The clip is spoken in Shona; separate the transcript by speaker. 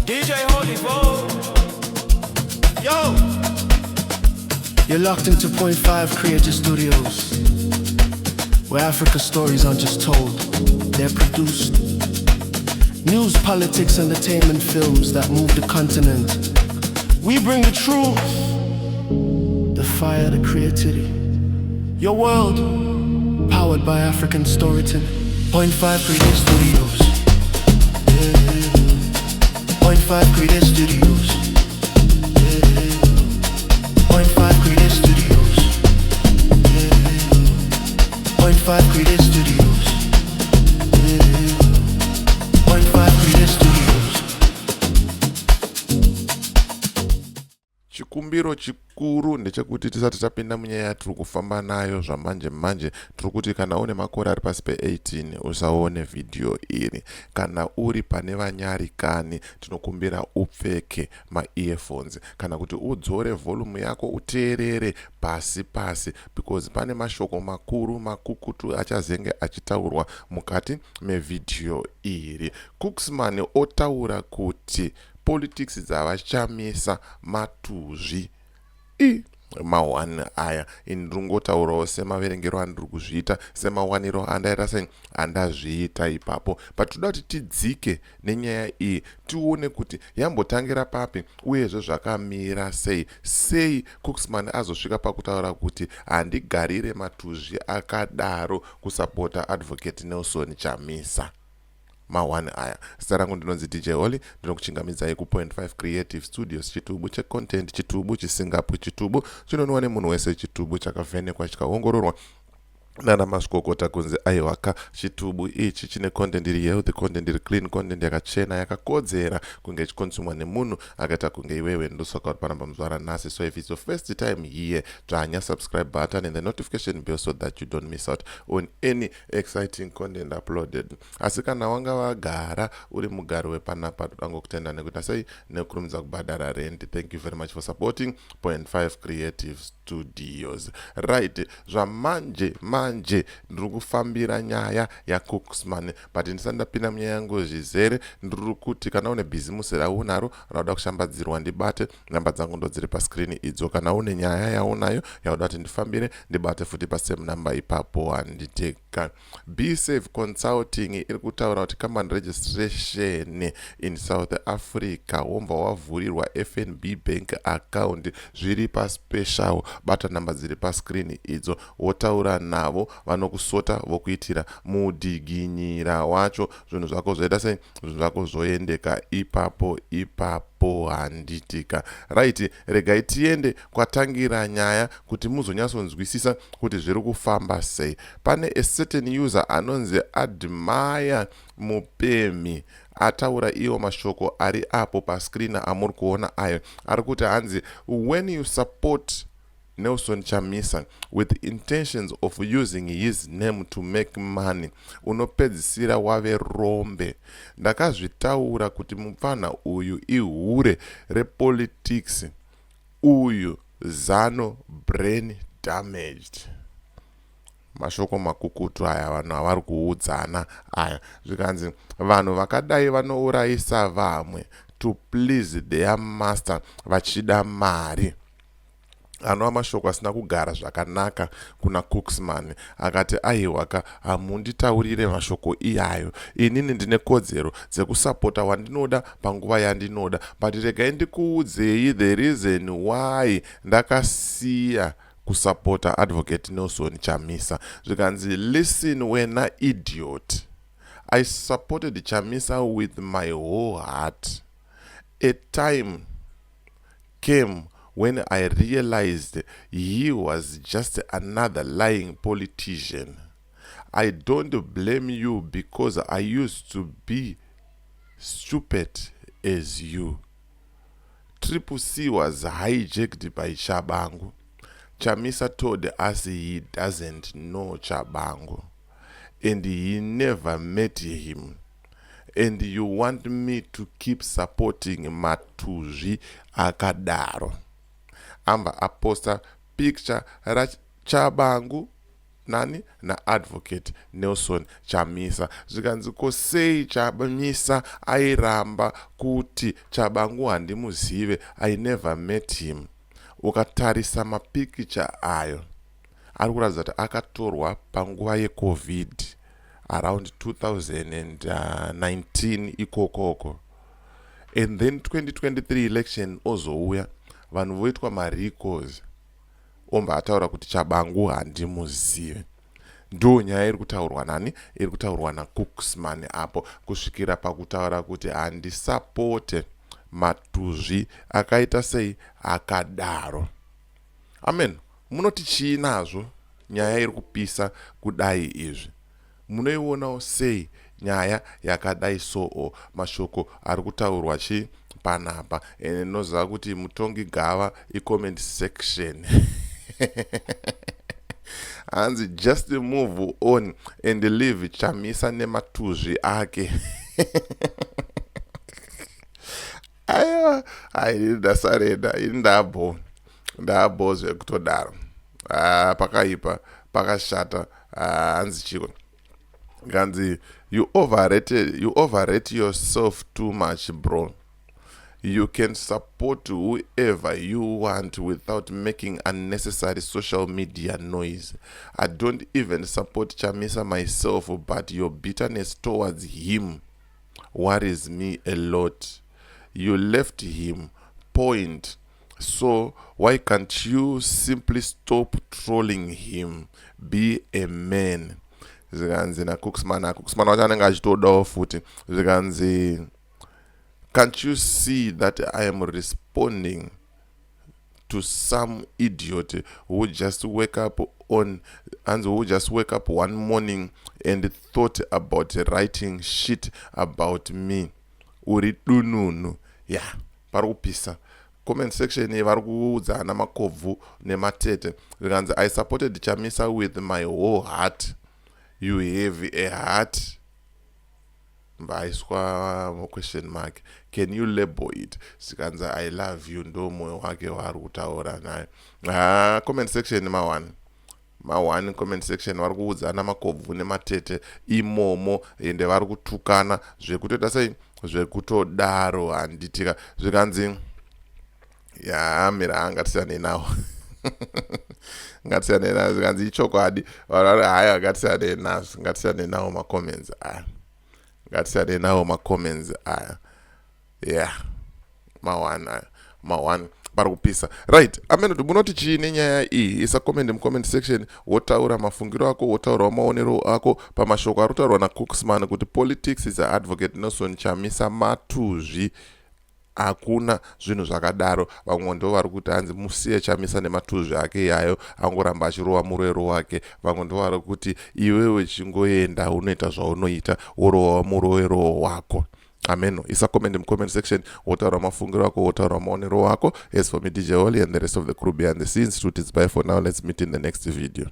Speaker 1: DJ Holy Bo. Yo!
Speaker 2: You're locked into Point 5 Creative Studios, where Africa stories aren't just told, they're produced. News, politics, entertainment films that move the continent. We bring the truth, the fire, the creativity. Your world, powered by African storytelling. Point 5 Creative Studios. Yeah. Point 5 Creative Studios. Yeah. Point 5 Creative Studios. Yeah. Point 5 Creative Studios. Yeah. Point 5 Creative Studios.
Speaker 3: Chikumbiro chikuru ndechekuti tisati tapinda munyaya yatiri kufamba nayo zvamanje manje, tiri kuti kana une makore ari pasi pe18 usaone vhidhiyo iri. Kana uri pane vanyarikani, tinokumbira upfeke maearphones kana kuti udzore volume yako uteerere pasi pasi, because pane mashoko makuru makukutu achazenge achitaurwa mukati mevhidhiyo iri. Cooksman otaura kuti politics dzavaChamisa matuzvi i ma1 aya. Ini ndiri kungotaurawo semaverengero andiri kuzviita, semawaniro andaita, sei andazviita ipapo, but toda kuti tidzike nenyaya iyi, tione kuti yambotangira papi, uyezve zvakamira sei. Sei Cooksman azosvika pakutaura kuti handigarire matuzvi akadaro kusapota Advocate Nelson Chamisa? Ma1 aya. Zita rangu ndinonzi DJ Holly, ndinokuchingamidzai ku.5 Creative Studios, chitubu checontent, chitubu chisingapwi, chitubu chinonwa nemunhu wese, chitubu chakavhenekwa chikaongororwa nana mazvikokota kunzi aiwaka, chitubu ichi chine content iri healthy, content iri clean, content yakachena, yakakodzera kunge ichikonsumwa nemunhu akaita kunge iwewe. Ndosaka uri panapa muzuva ranhasi. So if it's your first time here, dzvanya subscribe button and the notification bell so that you don't miss out on any exciting content uploaded. Asi kana wanga wagara uri mugari wepanapa, toda ngokutenda nekuita sei, nekurumidza kubhadhara rent. Thank you very much for supporting Point 5 Creative Studios. Right, zvamanje manje ndiri kufambira nyaya yaCooksman, but ndisati ndapinda munyaya yangu zvizere, ndiri kuti kana une bhizimusi raunaro rauda kushambadzirwa, ndibate. Namba dzangu ndo dziri pascreen idzo. Kana une nyaya yaunayo yauda kuti ndifambire, ndibate futi pasame namba ipapo, handiteka. Bsafe Consulting iri kutaura kuti company registration in South Africa, wobva wavhurirwa FNB bank account, zviri paspecial. Bata namba dziri pascreen idzo, wotaura navo, vanokusota, vokuitira mudhiginyira wacho. Zvinhu zvako zvoita sei? Zvinhu zvako zvoendeka ipapo ipapo, handitika? Right, regai tiende kwatangira nyaya kuti muzonyatsonzwisisa kuti zviri kufamba sei. Pane a certain user anonzi Admire Mupemi ataura iwo mashoko ari apo pascreen amuri kuona ayo. Ari kuti hanzi, "When you support Nelson Chamisa with intentions of using his name to make money, unopedzisira wave rombe. Ndakazvitaura kuti mupfanha uyu ihure repolitics uyu, ZANU brain damaged." Mashoko makukutu aya vanhu avari kuudzana aya. Zvikanzi vanhu vakadai vanourayisa vamwe to please their master vachida mari. Anova mashoko asina kugara zvakanaka kuna Cooksman. Akati, "Aiwaka, hamunditaurire mashoko iyayo. Inini ndine kodzero dzekusapota wandinoda panguva yandinoda, but regai ndikuudzei the reason why ndakasiya kusapota Advocate Nelson Chamisa." Zvikanzi, "Listen wena idiot, I supported Chamisa with my whole heart. A time came when I realized he was just another lying politician. I don't blame you because I used to be stupid as you. Triple C was hijacked by Chabangu. Chamisa told us he doesn't know Chabangu and he never met him, and you want me to keep supporting matuzvi akadaro?" Ambva aposta picture raChabangu. Nani? NaAdvocate Nelson Chamisa. Zvikanzi ko sei Chamisa airamba kuti Chabangu handimuzive, I never met him. Ukatarisa mapikicha ayo ari kuratidza kuti akatorwa panguva yeCovid around 2019 ikokoko, and then 2023 election ozouya, vanhu voitwa marecalls, ombva ataura kuti Chabangu handimuzive. Ndo nyaya iri kutaurwa nani? Iri kutaurwa naCooksman apo, kusvikira pakutaura kuti handisapote matuzvi akaita sei akadaro. Amen. Munoti chii nazvo nyaya iri kupisa kudai izvi? Munoionawo sei nyaya yakadai? Soo mashoko ari kutaurwa chi panapa, ende ndinoziva kuti mutongi gava icomment section. Hanzi just move on and leave Chamisa nematuzvi ake. Aiwa, ai, ndasarenda ini, ndabho, ndabho zvekutodaro. Ah, pakaipa, pakashata. Ah, hanzi chiko kanzi you overrate yourself too much, bro. You can support whoever you want without making unnecessary social media noise. I don't even support Chamisa myself, but your bitterness towards him worries me a lot. You left him, point. So why can't you simply stop trolling him? Be a man. Zvikanzi naCooksman, aCooksman wacho anenge achitodawo futi. Zvikanzi, can't you see that I am responding to some idiot who just wake up on and who just wake up one morning and thought about writing shit about me? Uri dununu ya. Yeah, pari kupisa comment section, vari kuudzana makobvu nematete. Zvikanzi, I supported Chamisa with my whole heart. You have a heart? Mbaiswa question mark. Can you label it? Zvikanzi, I love you. Ndo mwoyo wake waari kutaura naye. Ha, comment section ma1 ma1, comment section vari kuudzana makobvu nematete imomo, ende vari kutukana zvekutoita sei, zvekutodaro, handitika. Zvikanzi, ya, mira, ngatisiyanei nawo, ngatisiyanei nawo. Zvikanzi ichokwadi. Vanhu vari, haya, ngatisiyanei nazvo, ngatisiyanei nawo macomments aya, ngatisiyanei nawo macomments aya. Yeah, ma1 aya, ma1, pari kupisa. Right, amen. Kuti munoti chii nenyaya iyi? Isa comment mucomment section, wotaura mafungiro ako, wotaurawo maonero ako pamashoko ari kutaurwa naCooksman kuti politics is Advocate Nelson Chamisa matuzvi, hakuna zvinhu zvakadaro. Vamwe ndo vari kuti hanzi musiye Chamisa nematuzvi ake iyayo, angoramba achirova murwero wake. Vamwe ndo vari kuti iwewe chingoenda unoita zvaunoita, worova murwero wako. Ameno. Isa comment mucomment section, wotaura mafungiro ako, wotaura maonero ako. As for me, DJ Holly, and the rest of the crew behind the scenes, truth is bye for now. Let's meet in the next video.